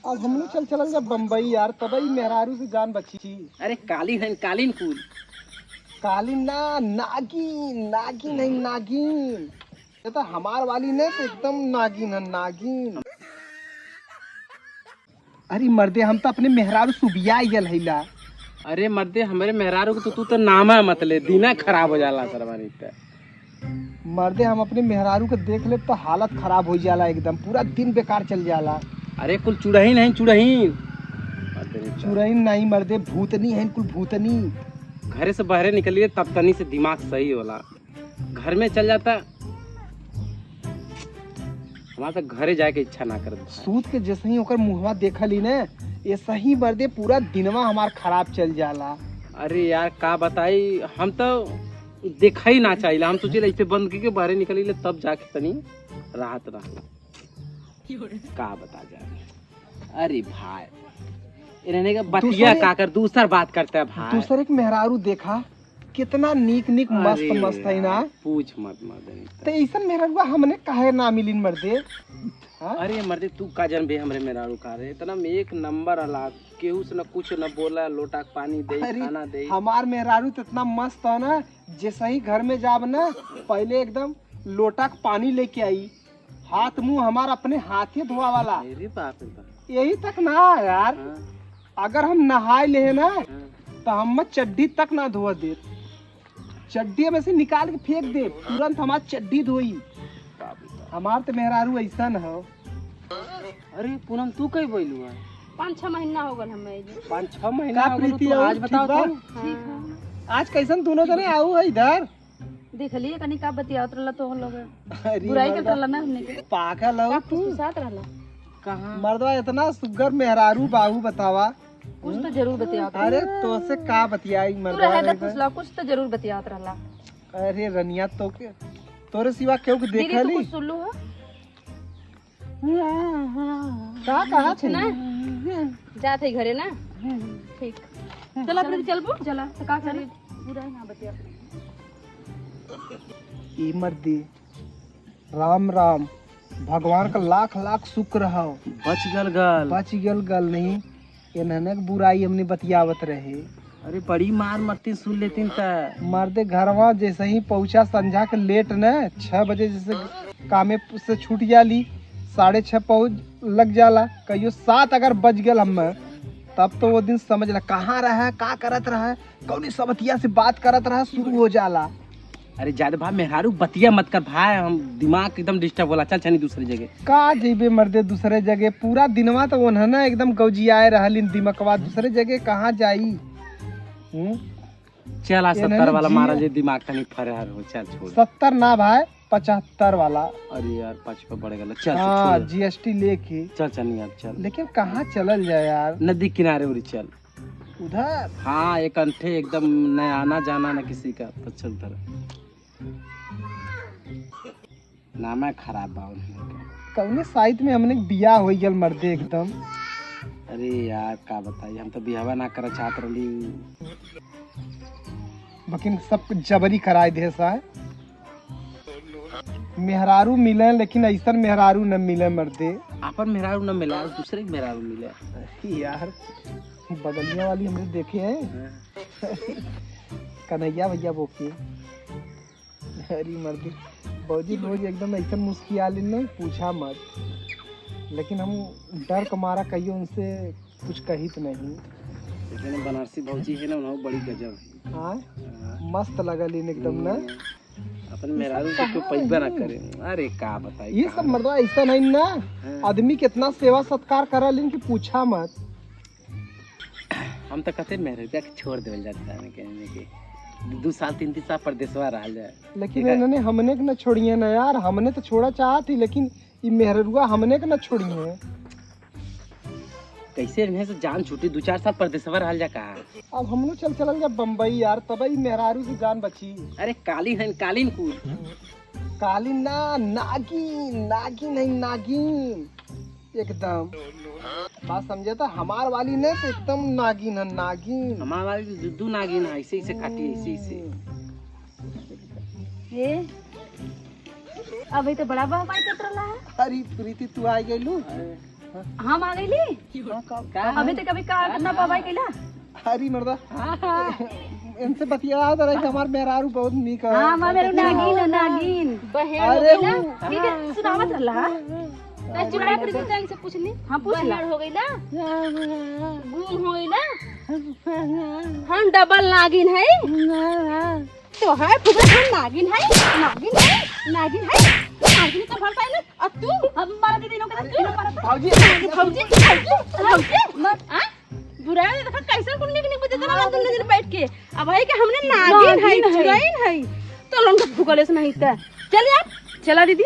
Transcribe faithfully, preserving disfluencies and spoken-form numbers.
अब हमहू चल चलल जा बम्बई यार, तबई मेहरारू से जान बची। अरे कालीन है, कालीन कुल। कालीन ना, नागिन, नागिन है, नागिन। ये तो हमार वाली ने तो एकदम नागिन है, नागिन। अरे मर्दे, हम तो अपने मेहरारू सुबिया आइल हैला। अरे मर्दे, हमरे मेहरारू के तो तू तो नामा मत ले, दिना खराब हो जाला सरवानी ते। मर्दे, हम अपने मेहरारू के देख लेब तो हालत खराब हो जाला एकदम, पूरा दिन बेकार चल जाला। अरे कुल चुड़हीन है, चुड़हीन। मर्दे नहीं चुड़हीन नहीं मर्दे, भूतनी है कुल भूतनी। घरे से बाहरे निकलिए तब तनी से दिमाग सही होला। घर में चल जाता। हमार तो घरे जाए के इच्छा ना करत भाई। सूत के जैसे ही ओकर मुहवा देखली ने, ऐसे ही मर्दे पूरा दिनवा हमार खराब चल जाला। अरे यार का बताई, हम तो देखा ही ना चाहिला। हम सोचिला ऐसे बंद करके बाहरे निकलिले तब जाके तनी राहत रहला। का बता जाए। अरे भाई, इन्हने का बतिया दूसरे का कर, दूसर बात करता है भाई। दूसरे के मेहरारू देखा, कितना नीक नीक मस्त अरे मस्त है ना। यार, पूछ मत मदन। तो ऐसन मेहरारू हमने काहे ना मिलिन मर्दे? हाँ? अरे मर्दे, तू का जनबे हमरे मेहरारू का रे, इतना में एक नंबर अला, केहू से न कुछ न बोला, लोटा के पानी दे, अरे, खाना दे। हमार मेहरारू तो इतना मस्त है ना, जैसे ही घर में जाब ना, पहले एकदम लोटा के पानी लेके आई, हाथ मुंह हमार अपने हाथे धोआ वाला। अरे बाप रे बाप। यही तक ना यार, हाँ। अगर हम नहाए ले ना, हाँ। तो हम चड्डी तक ना धोआ दे, चड्डी में से निकाल के फेंक दे, तुरंत हमार चड्डी धोई। बाप रे बाप। हमार तो मेहरारू ऐसा न हो। अरे पूनम, तू कई बोलू है? पाँच छह महीना हो गल हमें अइले। पाँच छह महीना का हो गल, प्रीति तू हो? आज ठीक बताओ बा? तो। ठीक है। आज कैसन दोनों जने आऊ है इधर? देख लिए कनी का बतियावत रहला तो हम लोग। अरे बुराई करत मर्दा, रहला ना हमने के। पागल हो का तू? फुसफुसात रहला? कहाँ? मर्दवा इतना सुग्गर मेहरारू बाहू बतावा। कुछ तो जरूर बतियावत रहला। अरे तोसे का बतियाई तू मर्दवा रहे दे रे। फुसला, कुछ तो जरूर बतियावत रहला। अरे रनिया तो के, तोरे सिवा केहू के दीदी, देखा तू ली? कुछ सुन लू हो? का कहा कुछ थे? ना? जात है घरे ना? ठीक। चला, प्रीति, चलबो? चला, तो का करे? बुराई ना बतिया। ई मर्दे, राम राम, भगवान का लाख लाख शुक्र हो। बच गल गल। बच गल गल नहीं, इन्हने के बुराई हमने बतियावत रहे। अरे बड़ी मार मरतीन, सुन लेतीन त। मर्दे घरवा जैसे ही पहुँचा संझा के लेट न, छह बजे जैसे कामे से छूट जाली, साढ़े छह पहुँच लग जाला, कहियो सात अगर बज गल हमें, तब तो वो दिन समझ ला कहाँ रहे, का करत रहे, कौनी सबतिया से बात करत रहे, शुरू हो जाला। अरे जादे भाई मेहरारू बतिया मत कर भाई, हम दिमाग एकदम disturb होला। चल चली दूसरी जगह। का जइबे मर्दे दूसरे जगह, पूरा दिनवा तो ओन्हना एकदम गौजियाए रहलिन दिमकवा, दूसरे जगह कहाँ जाई? हम्म? चल आज सत्तर वाला मारा जे दिमाग तनी फरार हो, चल छोड़। सत्तर ना भाई, पचहत्तर वाला। अरे यार पाँच रुपया बढ़ गया, चल हाँ, छोड़। जीएसटी लेके। चल चल नहीं अब चल। लेकिन कहाँ चलल जाए यार? नदी किनारे उरी चल। उधर? हाँ, एक अंठे एकदम न आना जाना न किसी का, तो चल उधर। नामा खराब बा उन्हें। कौने साइत में हमने बियाह हो गल मर्दे एकदम। अरे यार, का बताई, हम तो बियाहवा ना करल चाहत रहली। लेकिन सब कुछ जबरी कराए दे सा। मेहरारू मिले, लेकिन ऐसन मेहरारू न मिले मर्दे। आपन मेहरारू न मिला, दूसरे के मेहरारू मिले। अरे यार, बगलिया वाली हमने देखे हैं। हाँ। कन्हैया भैया बोके। अरे मर्दे, भौजी लोग एकदम ऐसन मुस्कियालिन न, पूछा मत। लेकिन हम डर के मारा कहियो उनसे कुछ कहित नहीं। लेकिन बनारसी भौजी है ना, उन्हों बड़ी गजब है। हाँ? हाँ। मस्त लगलिन एकदम ना। हम्म। अपन मेहरारू के कोई पैबा ना करे। अरे का बताई, ये सब मर्दवा ऐसा नहीं ना। हाँ। आदमी कितना सेवा सत्कार करलिन कि पूछा मत। हम तो कहते मेहरारू के छोड़ देवल जाता है, कहने के दू साल, तीन, तीन साल परदेसवा रहल जाए। लेकिन इन्होंने हमने के ना छोड़िए ना यार, हमने तो छोड़ा चाहत ही, लेकिन ई मेहररुआ हमने के ना छोड़िए। कैसे इन्हें से जान छूटी, दू चार साल परदेसवा रहल जा का? अब हमनो चल चलल जा बम्बई यार, तब ई मेहरारू से जान बची। अरे कालीन है, कालीन कुल। कालीन ना, नागिन, नागिन है, नागिन। एकदम। बात समझे तो हमार वाली ने तो एकदम नागिन है, नागिन। हमार वाली तो दू, दू नागिन है, ऐसे, ऐसे काटी, ऐसे, ऐसे। ए, अभी तो बड़ा बहबाई करत रहला है। अरे प्रीति, तू आ गइलू? अरे। हम आ गईली। हाँ, का? अभी तक अभी का, कितना बवाई कैला? अरे मर्दा, हाँ, हाँ। इनसे बतिया तो रही कि हमार मेहरारू बहुत नीक है। हाँ, हमार मेहरारू नागिन है, नागिन। बहेड़ हो अरे गई ना? वो ठीक है, सुनावत रहला। तो चुराए पर भी तनी से पूछ ली। हाँ, पूछ ला। बहेड़ हो गई ना? गुम हो गई ना? हम डबल नागिन है। तो है फुकट, हम नागिन है, नागिन है, नागिन है। नागिन तो भर पाए ना। और तू? हम मारा दीदी लोग के, तू मारा था। भौजी। भौजी, भौजी, भौजी। मत। आ? बुराई देखा कैसे कुल निक निक बजे तना तुम दिन बैठ के। अब है कि हमने नागिन है, नागिन है। चुराइन है। तो लोग फुकले से नहीं था। चल यार, चला दीदी।